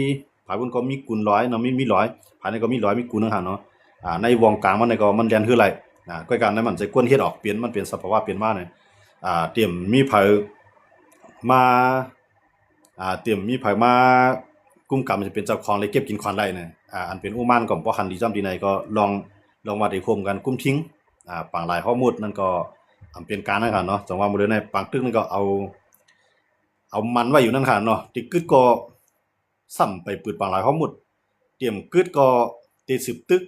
ຝ່າຍພຸ້ນກໍມີກຸນຫຼອຍເນາະ ມີ ມີຫຼອຍ ຝ່າຍໃນກໍມີຫຼອຍ ມີກຸນຕ່າງຫາກເນາະ ອາ ໃນວົງກາງມັນນີ້ກໍມັນແລ່ນຮືໄຫຼ ອາ ກ້ອຍການໃນມັນໃສ່ກວນເຮັດອອກເປັນ ມັນເປັນສະພາວະເປັນມານີ້ ອາ ຕຽມມີໃຜມາ ອາ ຕຽມມີໃຜມາກຸມກຳຈະເປັນເຈົ້າຂອງ ແລະ ເກັບກິນຂອນໄດ້ນະ ອາ ອັນເປັນໂອມານກໍບໍ່ຫັນດີຊ້ຳທີ່ໃດ ກໍລອງ ລອງວ່າໄດ້ຮ່ວມກັນກຸມທິງ ອາ ປາງລາຍຮອຣມຸດນັ້ນກໍ ອາ ເປັນການນັ້ນຄະເນາະ ຈັ່ງວ່າມື້ໃນປາງຕຶກນັ້ນກໍເອົາ ເອົາມັນໄວ້ຢູ່ນັ້ນຄະເນາະ ຕິກຶດກໍຊ້ຳໄປປືດປາງລາຍຮອຣມຸດ ຕຽມກຶດກໍຕິສືບຕຶກ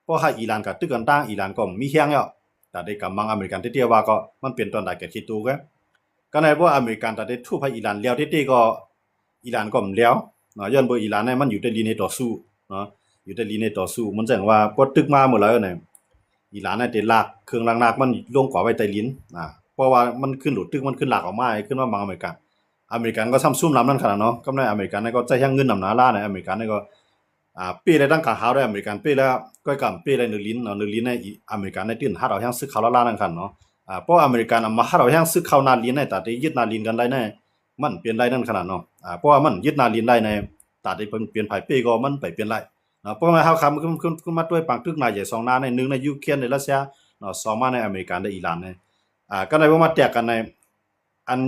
ເພາະໃຫ້ອີຣານກະຕຶກກັນຕ່າງ ອີຣານກໍມີແຮງແລ້ວ ຕາໄດ້ກຳມັງອາເມລິກັນເຕໆວ່າກໍມັນເປັນຕອນຕາຍແກ່ຂີ້ໂຕແກ ກໍໃນເມື່ອອາເມລິກັນຕາໄດ້ທຸບໃຫ້ອີຣານແລ້ວເຕໆກໍ ອີຣານກໍບໍ່ແລ້ວເນາະ ຍ້ອນເບິ່ງອີຣານນີ້ມັນຢູ່ແຕ່ລີນໃນຕໍ່ສູ້ເນາະ ຢູ່ແຕ່ລີນໃນຕໍ່ສູ້ ມັນຈັ່ງວ່າພໍຕຶກມາເມື່ອໃດນະ ອີຣານນີ້ໄດ້ລາກເຄື່ອງລາກນາກມັນລົງກວ່າໄວ້ໃຕ້ລີນ ອາ ເພາະວ່າມັນຂຶ້ນໂດດຕຶກ ມັນຂຶ້ນລາກອອກມາ ຂຶ້ນມາບັງອາເມລິກັນ ອາເມລິກັນກໍຊ້ຳຊຸ່ມລຳນັ້ນຂະໜາດເນາະ ກັບໃນອາເມລິກັນນີ້ກໍໃຊ້ແຮງເງິນນຳໜາຫຼາຍ ໃນອາເມລິກັນນີ້ກໍ ອ່າ ເປ້ໄດ້ຕັ້ງກາງຫາວໄດ້ ອາເມລິກັນເປ້ແລ້ວ ກໍກຳເປ້ໄດ້ເນີລິນເນາະ ເນີລິນໃນອາເມລິກັນໃນຕື່ນຮັດເອົາແຮງຊຶກເຂົ້າລ້າໆນັ້ນຄັນເນາະ ອ່າ ເພາະອາເມລິກັນເອົາມາຮັດເອົາແຮງຊຶກເຂົ້າໜ້າລິນໃນຕາໄດ້ຍຶດໜ້າລິນກັນໄດ້ໃນ ມັນເປັນໄດ້ນັ້ນຂະໜາດເນາະ ອ່າ ເພາະວ່າມັນຍຶດໜ້າລິນໄດ້ໃນຕາໄດ້ເປັນ ເປັນໃຜເປ້ກໍມັນໄປເປັນໄດ້ເນາະ ເພາະວ່າເຮົາຄຳຂຶ້ນ ຂຶ້ນ ຂຶ້ນມາດ້ວຍປາງຕຶກໜ້າໃຫຍ່ສອງໜ້າໃນ ໜຶ່ງໃນຢູເຄຣນ ໃນຣັດເຊຍເນາະ ສອງມາໃນອາເມລິກັນ ແລະ ອີຣານໃນ ອ່າ ກໍໄດ້ບໍ່ມາແຕກກັນໃນ ອັນ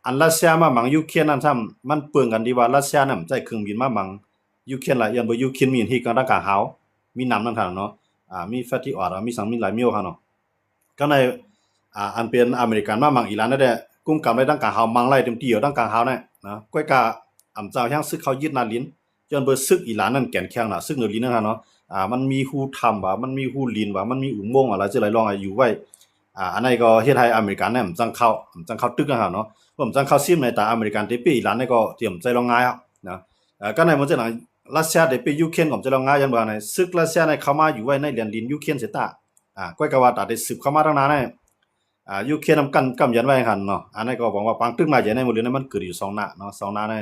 ອັນຣັດເຊຍມາໝັງຢູເຄຣນນັ້ນຊ້ຳ ມັນເປິງກັນທີ່ວ່າຣັດເຊຍນັ້ນໃຊ້ເຄື່ອງບິນມາໝັງຢູເຄຣນຫຼາຍ ຍ້ອນເບິ່ງຢູເຄຣນມີຮີດກາງທາງກາງຫາວ ມີນຳນັ້ນຂະໜາດເນາະ ອ່າ ມີແຟດທິອອດ ມີສັງ ມີຫຼາຍມີໂອຂະເນາະ ກໍໃນ ອ່າ ອັນເປັນອາເມລິກັນມາໝັງອີຣານນັ້ນແຫຼະ ກຸມກຳໄດ້ທາງກາງຫາວ ໝັງໄລ່ເຕັມທີ່ຢູ່ທາງກາງຫາວນັ້ນນະ ກ້ອຍກະອຳເຈົ້າແຮງຊຶກເຂົ້າຍຶດໜ້າລິນ ຍ້ອນເບິ່ງຊຶກອີຣານນັ້ນແກ່ນແຂງນະ ຊຶກເນີລິນນັ້ນນະເນາະ ອ່າ ມັນມີຮູຖ້ຳວ່າ ມັນມີຮູລິນຫວາ ມັນມີອຸໂມງຫວາ ຫຼາຍສິ່ງຫຼາຍຢ່າງຢູ່ໄວ້ ອ່າ ອັນນັ້ນກໍເຮັດໃຫ້ອາເມລິກັນນັ້ນຈັ່ງເຂົ້າ ຈັ່ງເຂົ້າຕຶກນັ້ນນະເນາະ ເພາະຈັ່ງເຂົ້າຊິມໃນຕາອາເມລິກັນ ໄດ້ເປ້ອີຣານນີ້ກໍຕຽມໃຈລອງງ່າຍເນາະ ເອີ ກໍໃນເມື່ອຈັ່ງນັ້ນ ຣັດເຊຍໄດ້ເປ້ຢູເຄຣນກໍໃຈລອງງ່າຍ ຍ້ອນວ່າໃນຊຶກຣັດເຊຍໃນເຂົ້າມາຢູ່ໄວ້ໃນແດນດິນຢູເຄຣນເສຍຕາ ອ່າ ກ້ອຍກະວ່າຕາໄດ້ສືບເຂົ້າມາທາງໜ້າໃນ ອ່າ ຢູເຄຣນນຳກັນກຳຢັນໄວ້ຫັ້ນເນາະ ອັນນັ້ນກໍຫວັງວ່າປາງຕຶກໜ້າໃຫຍ່ໃນມື້ນີ້ມັນເກີດຢູ່ສອງໜ້າເນາະ ສອງໜ້າໃນ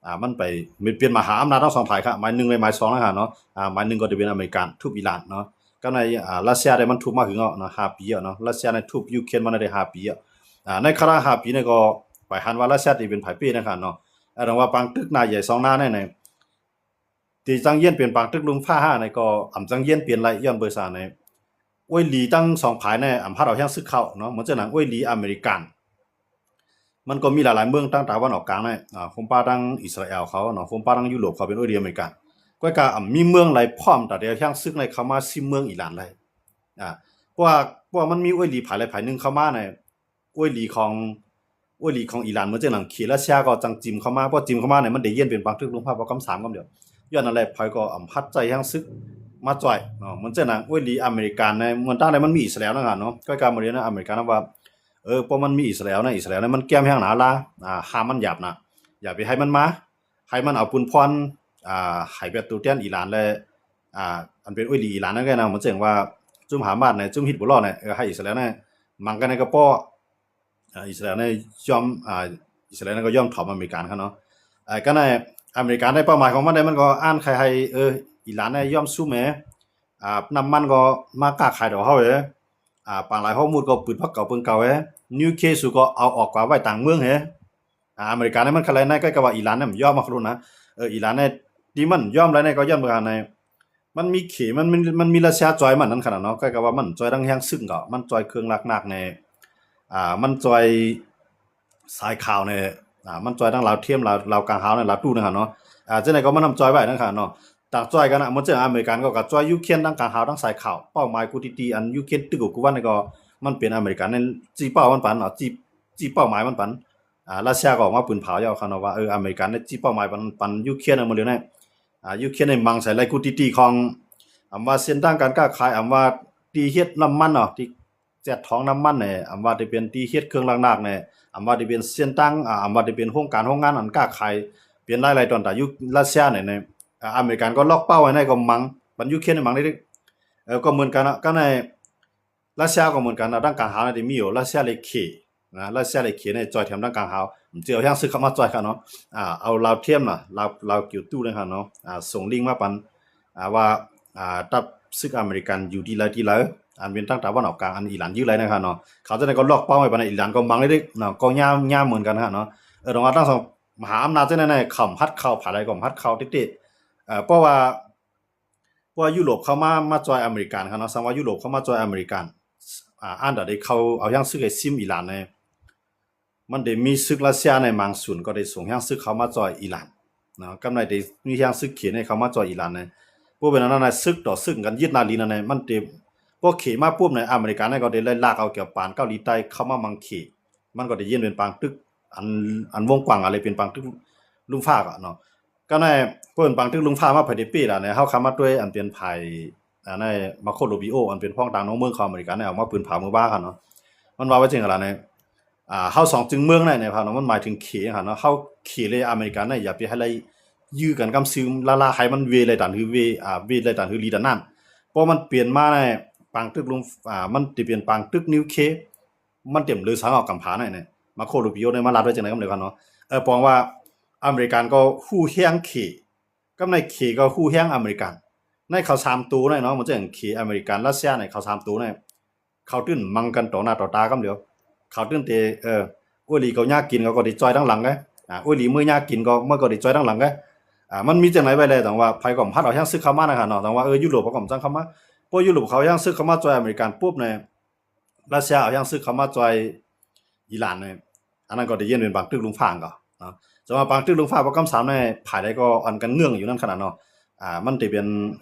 ອ່າ ມັນໄປ ມັນເປັນມະຫາອຳນາດທັງສອງຝ່າຍຄະ ໝາຍໜຶ່ງ ແລະ ໝາຍສອງນະຄະເນາະ ອ່າ ໝາຍໜຶ່ງກໍຈະເປັນອາເມລິກັນທຸບອີຣານເນາະ ກໍໃນ ອ່າ ຣັດເຊຍໄດ້ມັນທຸບມາຫຶງແລ້ວເນາະ ຫ້າປີແລ້ວເນາະ ຣັດເຊຍໄດ້ທຸບຢູເຄຣນມາໄດ້ຫ້າປີແລ້ວ ອ່າ ໃນຂະນະຫ້າປີນີ້ກໍໄປຫັນວ່າຣັດເຊຍຈະເປັນໃຜເປ້ນະຄະເນາະ ເອີ ແຕ່ວ່າປາງຕຶກໜ້າໃຫຍ່ສອງໜ້າໃນ ທີ່ຈັ່ງຢ້ຽນເປັນປາງຕຶກລຸ່ມຟ້າຫ້າໃນກໍອຳຈັ່ງຢ້ຽນເປັນໄລ ຍ້ອນເບີສາໃນ ອວຍຫຼີທັງສອງຝ່າຍໃນອຳພັດເອົາແຮງຊຶກເຂົ້າເນາະ ເໝືອນຈັ່ງໜັງອວຍຫຼີອາເມລິກັນ ມັນກໍມີຫຼາຍໆເມືອງທາງຕາວັນອອກກາງໃນ ອ່າ ໂຮມປ້າທາງອິດສະຣາແອລເຂົາເນາະ ໂຮມປ້າທາງຢູໂຣບເຂົາເປັນອວຍຫຼີອາເມລິກັນ ກໍກະອຳມີເມືອງໃດພ້ອມຕາໄດ້ເອົາແຮງຊຶກໃນເຂົ້າມາຊິມເມືອງອີຣານໄດ້ ອ່າ ເພາະວ່າ ເພາະວ່າມັນມີອວຍຫຼີຝ່າຍໃດຝ່າຍໜຶ່ງເຂົ້າມາໃນ ອວຍຫຼີຂອງ ອວຍຫຼີຂອງອີຣານ ເໝືອນຈັ່ງໜັງເຂດຣັດເຊຍກໍຈັ່ງຈິມເຂົ້າມາ ເພາະຈິມເຂົ້າມານີ້ມັນໄດ້ຢ້ຽນເປັນປາງຕຶກລຸ່ມຟ້າເພາະກຳສາມກຳດຽວ ຍ້ອນນັ້ນແຫຼະ ໃຜກໍອຳພັດໃຈແຮງຊຶກມາຊ່ອຍເນາະ ເໝືອນຈັ່ງໜັງອວຍຫຼີອາເມລິກັນໃນ ເໝືອນຕັ້ງແຕ່ມັນມີອິດສະຣາແອລນັ້ນນະເນາະ ກໍກະມາເລີຍນະ ອາເມລິກັນນຳວ່າ ເອີ ເພາະມັນມີອິດສະຣາແອລນະ ອິດສະຣາແອລນະມັນແກ້ມແຮງໜາລາ ອ່າ ຫ້າມມັນຫຍາບນະ ຢ່າໄປໃຫ້ມັນມາ ໃຫ້ມັນເອົາປຸນພອນ ອ່າ ໃຫ້ເປັນຕົວແທນອີຣານ ແລະ ອ່າ ອັນເປັນອວຍຫຼີອີຣານນັ້ນກໍນະ ເໝືອນຈັ່ງວ່າ ຊຸມຮາມາສໃນ ຊຸມຮິດໂບລາໃນ ເອີ ໃຫ້ອິດສະຣາແອລໃນ ມັງກັນໃນກະເປາະ ອ່າ ອິດສະຣາແອລໃນຍອມ ອ່າ ອິດສະຣາແອລນັ້ນກໍຍອມຖອມອາເມລິກັນເນາະ ເອີ ກໍໃນອາເມລິກັນໃນເປົ້າໝາຍຂອງມັນໃນ ມັນກໍອ່ານໃຄໃຫ້ ເອີ ອີຣານໃນຍອມຊຸມແຮ ອ່າ ນ້ຳມັນກໍມາຄ້າຂາຍດອກເຮົາເຮ ອ່າ ປາງຫຼາຍຮອກໝູດກໍປືນພັກເກົ່າເບິ່ງເກົ່າເຮ ນິວເຄຊູກໍເອົາອອກກວ່າໄວ້ຕ່າງເມືອງເຮ ອ່າ ອາເມລິກາໃນມັນຄັນໄລໃນ ກໍກະວ່າອີຣານໃນມັນຍອມມາໂລດນະ ເອີ ອີຣານໃນທີ່ມັນຍອມໄລໃນກໍຍ້ອນວ່າໃນ ມັນມີເຂ ມັນ ມັນ ມັນມີຣັດເຊຍຊ່ອຍມັນນັ້ນຂະໜາດເນາະ ກໍກະວ່າມັນຊ່ອຍທັງແຮງຊຶກກໍ ມັນຊ່ອຍເຄື່ອງຫຼັກໜັກແດ່ ອ່າ ມັນຊ່ອຍສາຍຂ່າວແດ່ ອ່າ ມັນຊ່ອຍທັງລາວທຽມ ລາວ ລາວກາງຫາວ ລາວຕູ້ນັ້ນຂະເນາະ ອ່າ ຈັ່ງໃດກໍມັນນຳຊ່ອຍໄວ້ນັ້ນຂະເນາະ ຕ່າງຊ່ອຍກັນນະ ເໝືອນຈັ່ງອາເມລິກັນກໍ ກໍຊ່ອຍຢູເຄຣນທັງກາງຫາວ ທັງສາຍຂ່າວ ເປົ້າໝາຍກູຕີໆ ອັນຢູເຄຣນຕຶກກັບກູວັນນີ້ກໍ ມັນເປັນອາເມລິກັນນັ້ນ ຊີ້ເປົ້າມັນປັນເນາະ ຊີ້ ຊີ້ເປົ້າໝາຍມັນປັນ ອ່າ ຣັດເຊຍກໍອອກມາປືນເຜົາແລ້ວຂະເນາະວ່າ ເອີ ອາເມລິກັນນີ້ ຊີ້ເປົ້າໝາຍປັນ ປັນຢູເຄຣນ ເອົາໝົດເລີຍນະ ອ່າ ຢູເຄຣນນີ້ມັງໃສ່ໄລກູຕີໆຂອງ ອຳວ່າເສັ້ນທາງການຄ້າຂາຍ ອຳວ່າທີ່ເຮັດນ້ຳມັນເນາະ ທີ່ແຈກຖອງນ້ຳມັນແດ່ ອຳວ່າທີ່ເປັນທີ່ເຮັດເຄື່ອງຫຼັກໜັກແດ່ ອຳວ່າທີ່ເປັນເສັ້ນທາງ ອາ ອຳວ່າທີ່ເປັນໂຮງການໂຮງງານອັນຄ້າຂາຍ ເປັນລາຍໄລ່ຕອນຕາຢູ່ຣັດເຊຍນີ້ ອາເມລິກັນກໍລັອກເປົ້າໄວ້ໃນກໍມັງ ບັນຢູເຄຣນນີ້ມັງໄດ້ ເອີ ກໍເໝືອນກັນນະ ກໍໃນ ຣັດເຊຍກໍເໝືອນກັນນະ ທາງກາງຫາວນີ້ມີຢູ່ ຣັດເຊຍ ແລະ ເຂ ນະ ຣັດເຊຍ ແລະ ເຂນີ້ຊ່ອຍແຖມທາງກາງຫາວ ມັນຈະເອົາແຮງຊຶກເຂົ້າມາຊ່ອຍຂະເນາະ ອ່າ ເອົາລາວທຽມນະ ລາວ ລາວກິວຕູ້ເນາະ ອ່າ ສົ່ງລິງມາປັນ ອ່າ ວ່າ ອ່າ ທັບຊຶກອາເມລິກັນຢູ່ທີ່ໃດທີ່ໃດ ອັນເປັນທາງຕາວັນອອກກາງ ອັນອີຣານຍຶດໄດ້ນະຄະເນາະ ເຂົາຈັ່ງໃດກໍລັອກເປົ້າໄວ້ປານໃດ ອີຣານກໍມັງໄດ້ເນາະ ກໍຍາມ ຍາມເໝືອນກັນນະເນາະ ເອີ ແຕ່ວ່າທັງສອງມະຫາອຳນາດຈັ່ງໃດນະ ເຂົາພັດເຂົ້າ ຜາໃດກໍພັດເຂົ້າເຕະໆ ເອີ ເພາະວ່າ ເພາະວ່າຢູໂຣບເຂົ້າມາ ມາຊ່ອຍອາເມລິກັນເນາະ ສຳວ່າຢູໂຣບເຂົ້າມາຊ່ອຍອາເມລິກັນ ອ່າ ອັນໃດເຂົາເອົາຫຍັງຊຶກໃຫ້ຊິມອີຣານໃນ ມັນໄດ້ມີຊຶກຣັດເຊຍໃນບາງສ່ວນ ກໍໄດ້ສົ່ງຫຍັງຊຶກເຂົ້າມາຊ່ອຍອີຣານເນາະ ກັບໃນໄດ້ມີຫຍັງຊຶກເຂໃນເຂົ້າມາຊ່ອຍອີຣານໃນ ບໍ່ເປັນອັນນັ້ນນະ ຊຶກຕໍ່ຊຶກກັນ ຍຶດໜ້າດິນອັນໃນ ມັນໄດ້ ພໍເຂມາປຸບໃນ ອາເມລິກາໃນກໍໄດ້ໄລ່ລາກເອົາແກວປານເກົາຫຼີໃຕ້ເຂົ້າມາໝັງເຂ ມັນກໍໄດ້ຢ້ຽນເປັນປາງຕຶກ ອັນ ອັນວົງກວ້າງ ອາ ເລີຍເປັນປາງຕຶກລຸ່ມຟ້າເນາະ ກໍໃນ ເພາະເປັນປາງຕຶກລຸ່ມຟ້າມາ ໃຜໄດ້ເປ້ລະໃນ ເຮົາຄຳມາດ້ວຍອັນເປັນໃຜ ອັນໃນ ມາໂຄ ຣູບີໂອ ອັນເປັນພອງຕ່າງນອກເມືອງຂອງອາເມລິກາ ໄດ້ອອກມາປືນເຜາມື້ວານເນາະ ມັນວ່າໄວ້ຈັ່ງໃດລະໃນ ອ່າ ເຮົາສອງຈຶງເມືອງໃນ ໃນພາບເນາະ ມັນໝາຍເຖິງເຂຫັ້ນເນາະ ເຮົາເຂເລີຍອາເມລິກາໃນ ຢ່າໄປໃຫ້ໄລ່ຢື້ກັນກັບຊື່ລ້າໆ ໃຫ້ມັນເວໄລ່ຕານຄືເວ ອ່າ ເວໄລ່ຕານຄືລີດານນັ້ນ ເພາະມັນປ່ຽນມາໃນປາງຕຶກລຸງ ອ່າ ມັນຈະເປັນປາງຕຶກນິວເຄ ມັນເຕັມເລີສາງອອກກຳຜາໃນ ມາໂຄ ຣູປີໂອ ໄດ້ມາລາດໄວ້ຈັ່ງໃດກັບເດີກັນເນາະ ເອີ ປອງວ່າອາເມລິກັນກໍຮູ້ແຮງເຂ ກັບນາຍເຂກໍຮູ້ແຮງອາເມລິກັນ ໃນເຂົາສາມໂຕນັ້ນເນາະ ມັນຈະເຫັນເຂ ອາເມລິກັນ ຣັດເຊຍ ໃນເຂົາສາມໂຕນັ້ນ ເຂົາຕື່ນມັງກັນຕໍ່ໜ້າຕໍ່ຕາກຳດຽວ ເຂົາຕື່ນເຕ ເອີ ໂອ້ຍ ຫຼີເຂົາຍາກກິນ ເຂົາກໍໄດ້ຈ່ອຍທາງຫຼັງໄງ ອາ ໂອ້ຍ ຫຼີເມື່ອຍາກກິນ ກໍ ມັນກໍໄດ້ຈ່ອຍທາງຫຼັງໄງ ອາ ມັນມີຈັ່ງໃດໄວ້ແລ້ວ ຈັ່ງວ່າໃຜກໍບໍ່ພັດເອົາແຮງຊຶກເຂົ້າມານະ ເນາະ ຈັ່ງວ່າ ເອີ ຢູໂຣບເຂົາກໍບໍ່ຈັ່ງເຂົ້າມາ ພວກຢູໂຣບເຂົາແຮງຊຶກເຂົ້າມາຈ່ອຍອາເມລິກັນປຸບນີ້ ຣັດເຊຍເອົາແຮງຊຶກເຂົ້າມາຈ່ອຍອີຣານນີ້ ອັນນັ້ນກໍໄດ້ຍິນເປັນປາງຕຶກລຸງຟ້າກໍເນາະ ແຕ່ວ່າປາງຕຶກລຸງຟ້າປະກຳສາມໃນຝ່າຍໃດກໍອັນກັນເງື່ອງຢູ່ນັ້ນຂະໜາດເນາະ ອາ ມັນໄດ້ເປັນ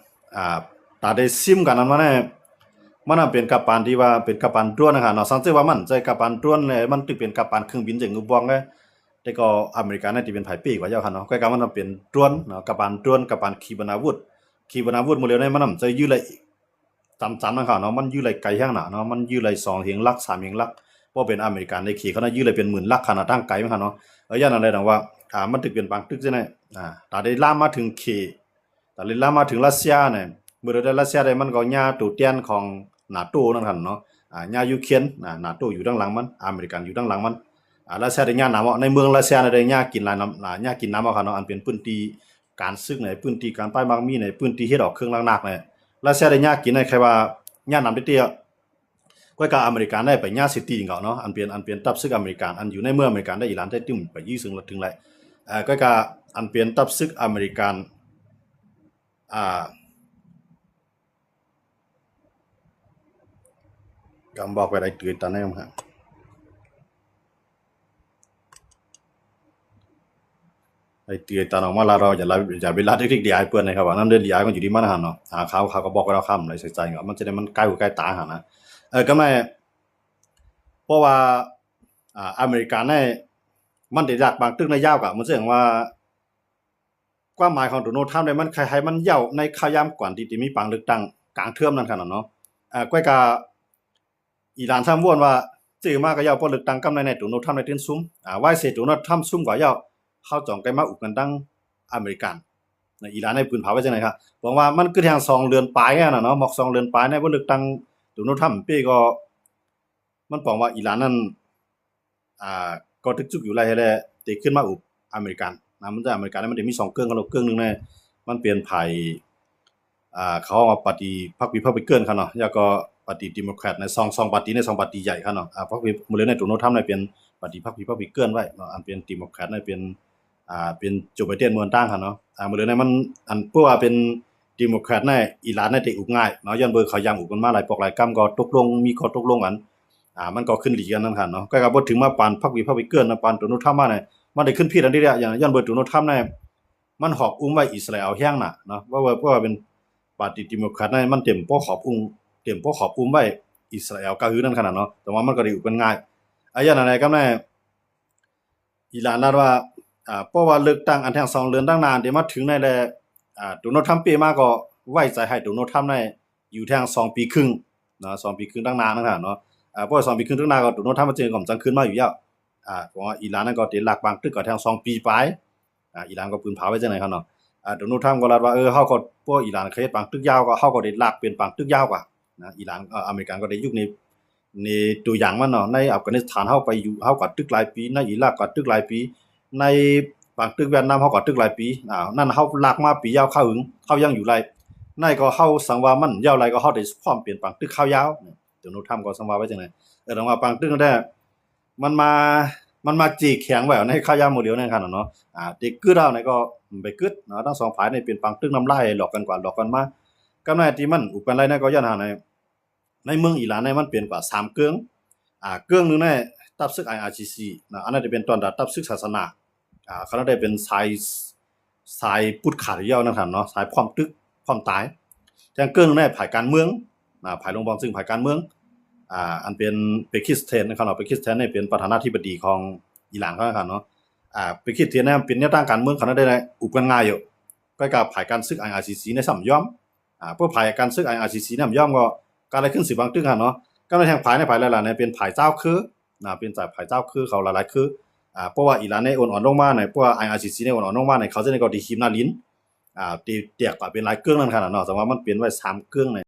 ອາ ຕາໄດ້ຊິມກັນນັ້ນມາແນ່ ມັນນະເປັນກາບປານທີ່ວ່າເປັນກາບປານດຣວນນະຄະເນາະ ສັງເກດວ່າມັນໃຊ້ກາບປານດຣວນແລະ ມັນຖືເປັນກາບປານເຄື່ອງບິນເຈັງອຸບວອງເດ້ ແຕ່ກໍອາເມລິການະທີ່ເປັນຝ່າຍເປ້ກວ່າເຈົ້າຄະເນາະ ກໍກາມັນເປັນດຣວນເນາະ ກາບປານດຣວນ ກາບປານຂີປະນາວຸດ ຂີປະນາວຸດມື້ດຽວນີ້ມັນນຳໃຊ້ຢື້ໄລ່ ຈຳໆນະຄະເນາະ ມັນຢື້ໄລ່ໄກແຮງນະເນາະ ມັນຢື້ໄລ່ສອງເຫງຫຼັກ ສາມເຫງຫຼັກ ບໍ່ເປັນອາເມລິການເດ້ ເຂຂະນາດຢື້ໄລ່ເປັນໝື່ນຫຼັກຂະໜາດທາງໄກມັນຄະເນາະ ເອີ ຢ່າງນັ້ນແຫຼະ ຈັ່ງວ່າ ອາ ມັນຖືເປັນປາງຕຶກຈັ່ງໃດ ອາ ຕາໄດ້ລາມມາເຖິງເຂ ຕາໄດ້ລາມມາເຖິງຣັດເຊຍນີ້ ເມື່ອໃດຣັດເຊຍໄດ້ ມັນກໍຍາໂຕແທນຂອງນາໂຕນັ້ນຄະເນາະ ອາ ຍາຢູເຄຣນ ນາ ນາໂຕຢູ່ທາງຫຼັງມັນ ອາເມລິກັນຢູ່ທາງຫຼັງມັນ ອາ ຣັດເຊຍໄດ້ຍານຳເອົາ ໃນເມືອງຣັດເຊຍໄດ້ຍາກິນຫຼາຍນຳ ອາ ຍາກິນນຳເອົາຄະເນາະ ອັນເປັນພື້ນທີ່ ການຊຶກໃນພື້ນທີ່ການປ້າຍໝາກມີໃນພື້ນທີ່ເຮັດອອກເຄື່ອງລາກໜັກໃນ ຣັດເຊຍໄດ້ຍາກກິນໃນ ໃຄວ່າຍາກນຳເດ້ໆ ກ້ອຍກະອາເມລິກາໄດ້ໄປຍາຊິຕີເຂົາເນາະ ອັນເປັນ ອັນເປັນທັບຊຶກອາເມລິກາ ອັນຢູ່ໃນເມືອງອາເມລິກາໄດ້ອີຣານໄດ້ຕື່ມໄປຢື້ເຊິ່ງລະເຖິງໄຫຼ ເອີ ກ້ອຍກະອັນເປັນທັບຊຶກອາເມລິກາ ອ່າ ກຳບອກໄປໄດ້ຕື່ນຕາແນວ ໄອ້ເຕືອຍຕານອອກມາລາວ ເຮົາຢ່າລະ ຢ່າໄປລາດເດັກໆ ດີອາຍເພິ່ນນະຄັບ ວ່ານັ້ນເດີ ດີອາຍມັນຢູ່ທີ່ມັນຫັ້ນເນາະ ຫາຂ່າວ ເຂົາກໍບອກໄວ້ແລ້ວ ຄຳໄດ້ໃສ່ໃຈ ມັນຈະໄດ້ ມັນໃກ້ຫູໃກ້ຕາຫັ້ນນະ ເອີ ກໍແມ່ນ ເພາະວ່າ ອ່າ ອາເມລິກາໃນ ມັນໄດ້ລາກບາງຕຶກໃນຍາວກະ ມັນສະແດງວ່າ ຄວາມໝາຍຂອງໂດນັລທຳໄດ້ ມັນໃຫ້ ໃຫ້ມັນເຍົາະໃນຄາວຍາມກ່ອນທີ່ຈະມີປາງເລືອກຕັ້ງກາງເທີມນັ້ນຂະໜາດເນາະ ເອີ ກ້ອຍກະ ອີຣານຊ້ຳວອນວ່າ ຊື້ມາກໍເຍົາະ ເພາະເລືອກຕັ້ງກຳໃນ ໂດນັລທຳໄດ້ຕື່ນຊຸມ ອາ ໄວ້ເສຍໂດນັລທຳຊຸມກວ່າເຍົາະ ເຮົາຈອງໄກມາອຸບກັນດັ່ງອາເມລິກັນ ອີຣານໃຫ້ປືນເຜົາໄວ້ຈັ່ງໃດຄະ ບອກວ່າມັນຄືແທ່ງສອງເດືອນປາຍຫັ້ນນະເນາະ ໝອກສອງເດືອນປາຍໃນບໍ່ເລືອກຕັ້ງ ໂດນັລທຳເປ້ກໍ ມັນປອງວ່າອີຣານນັ້ນ ອ່າ ກໍຕຶກຈຸກຢູ່ໄລແລະ ເຕະຂຶ້ນມາອຸບອາເມລິກັນນະ ມັນຈະ ອາເມລິກັນມັນຈະມີສອງເກິ່ງ ເຄິ່ງໜຶ່ງນະ ມັນເປັນຝ່າຍ ອ່າ ເຂົາເວົ້າວ່າປາຕີພັກຣີພັບລິກັນຄະເນາະ ແລ້ວກໍປາຕີດີໂມແຄຣດນະ ສອງ ສອງປາຕີນະ ສອງປາຕີໃຫຍ່ຄະເນາະ ອ່າ ພັກຣີ ມື້ເລີຍໃນໂດນັລທຳນະເປັນປາຕີພັກຣີພັບລິກັນໄວ້ເນາະ ອັນເປັນດີໂມແຄຣດນະເປັນ ອ່າ ເປັນໂຈໄບເດັນເມືອງຕ່າງຫັ້ນເນາະ ອ່າ ມື້ເລີຍໃນມັນ ອັນເພາະວ່າເປັນດີໂມແຄຣດໃນ ອີຣານໃນໄດ້ອຸບງ່າຍເນາະ ຍ້ອນເບິ່ງເຂົາຢາກອຸບກັນມາຫຼາຍປອກຫຼາຍກຳ ກໍຕົກລົງ ມີຂໍ້ຕົກລົງກັນ ອ່າ ມັນກໍຂຶ້ນດີກັນນັ້ນຫັ້ນເນາະ ກໍ ກໍບໍ່ເຖິງມາປານພັກຣີພັບລິກັນນະ ປານໂດນັລທຳມານີ້ ມັນໄດ້ຂຶ້ນຜິດອັນນີ້ແຫຼະ ຍ້ອນເບິ່ງໂດນັລທຳນີ້ ມັນຫອບອຸ້ມໄວ້ອິດສະຣາແອລແຮງນະເນາະ ເພາະວ່າ ເພາະວ່າເປັນປາຕີດີໂມແຄຣດນີ້ ມັນເຕັມພໍຂອບອຸ້ມ ເຕັມພໍຂອບອຸ້ມໄວ້ອິດສະຣາແອລກະຫືນັ້ນຂະໜາດເນາະ ແຕ່ວ່າມັນກໍໄດ້ອຸບກັນງ່າຍ ອາ ຢ່າງນັ້ນແຫຼະ ກໍແມ່ນ ອີຣານລາວວ່າ ອ່າ ເພາະວ່າເລືອກຕັ້ງອັນແທ່ງສອງເດືອນທາງໜ້າທີ່ມາເຖິງໃນແລະ ອ່າ ໂດນັລທຳເປ້ມາກໍໄວ້ໃຈໃຫ້ໂດນັລທຳໃນຢູ່ແທ່ງສອງປີຄຶ່ງເນາະ ສອງປີຄຶ່ງທາງໜ້ານັ້ນຫັ້ນເນາະ ອ່າ ເພາະວ່າສອງປີຄຶ່ງທາງໜ້າກໍໂດນັລທຳມັນຈຶ່ງກໍຈະຂຶ້ນມາຢູ່ແລ້ວ ອ່າ ເພາະວ່າອີຣານນັ້ນກໍໄດ້ລາກບາງຕຶກກໍແທ່ງສອງປີປາຍ ອ່າ ອີຣານກໍປຶ້ມພາໄວ້ຈັ່ງໃດເນາະ ອ່າ ໂດນັລທຳກໍລາດວ່າ ເອີ ເຮົາກໍ ພວກອີຣານເຄີຍເຮັດບາງຕຶກຍາວ ກໍເຮົາກໍໄດ້ລາກເປັນບາງຕຶກຍາວກວ່ານະ ອີຣານ ເອີ ອາເມລິກັນກໍໄດ້ຢຸກໃນ ໃນຕົວຢ່າງມັນເນາະ ໃນອັຟການິສຖານເຮົາໄປຢູ່ ເຮົາກໍຕຶກຫຼາຍປີ ໃນອີຣາກກໍຕຶກຫຼາຍປີ ໃນປາງຕຶກຫວຽດນາມເຮົາກໍຕຶກຫຼາຍປີ ອ່າ ນັ້ນເຮົາລາກມາປີຍາວຄາວຫຶງ ເຮົາຍັງຢູ່ໄດ້ ໃນກໍເຮົາສັງວ່າມັນຍາວໄລ ກໍເຮົາໄດ້ພ້ອມເປັນປາງຕຶກຄາວຍາວ ໂດນັລທຳກໍສັງວ່າໄວ້ຈັ່ງໃດ ເອີ ແຕ່ວ່າປາງຕຶກນັ້ນແທ້ ມັນມາ ມັນມາຈີແຂງໄວ້ໃນຄາວຍາມມື້ດຽວນັ້ນຫັ້ນນະເນາະ ອ່າ ເຕະກຶດເອົາໃນກໍໄປກຶດເນາະ ທັງສອງຝ່າຍນີ້ເປັນປາງຕຶກນ້ຳລາຍ ຫຼອກກັນກວ່າຫຼອກກັນມາ ກໍໃນທີ່ມັນອຸບກັນໄດ້ນັ້ນກໍຍ້ອນຫັ້ນ ໃນເມືອງອີຣານນີ້ມັນເປັນກວ່າສາມເກິ່ງ ອ່າ ເກິ່ງໜຶ່ງໃນຕັບຊຶກ ໄອອາຊີຊີ ນະ ອັນນັ້ນຈະເປັນຕ້ອນຮັບຕັບຊຶກສາສະໜາ ອ່າ ເຂົາເອີ້ນໄດ້ເປັນສາຍ ສາຍພຸດຂາດຍາວນັ້ນຫັ້ນເນາະ ສາຍພ້ອມຕຶກພ້ອມຕາຍ ແຕ່ເກິ່ງໜຶ່ງໃນຝ່າຍການເມືອງ ນະ ຝ່າຍລົງບອງຊຶງຝ່າຍການເມືອງ ອ່າ ອັນເປັນປາກິສຖານນະຄັບເນາະ ປາກິສຖານນີ້ເປັນປະທານາທິບໍດີຂອງອີຣານເຂົານະຄັບເນາະ ອ່າ ປາກິສຖານນີ້ເປັນແນວທາງການເມືອງເຂົານັ້ນໄດ້ ອຸບກັນງ່າຍຢູ່ ກໍກັບຝ່າຍການຊຶກ ໄອອາຊີຊີ ນີ້ຊ້ຳຍອມ ອ່າ ພວກຝ່າຍການຊຶກ ໄອອາຊີຊີ ນີ້ບໍ່ຍອມກໍ ກໍເລີຍຂຶ້ນຊິບັງຕຶກຫັ້ນເນາະ ກໍເລີຍແຮ່ງຝ່າຍໃນຝ່າຍຫຼາຍໆໃນເປັນຝ່າຍເຈົ້າຄືນະ ເປັນຝ່າຍເຈົ້າຄືເຂົາຫຼາຍໆຄື ອ່າ ເພາະວ່າອີຣານໃນອ່ອນໆລົງມາໃນ ເພາະວ່າ ໄອອາຊີຊີ ໃນອ່ອນໆລົງມາໃນ ເຂົາຈະໄດ້ກໍໄດ້ຫີມໜ້າດິນ ອ່າ ແຕກກໍເປັນຫຼາຍເກິ່ງນັ້ນຂະໜາດເນາະ ແຕ່ວ່າມັນເປັນໄວ້ສາມເກິ່ງໃນ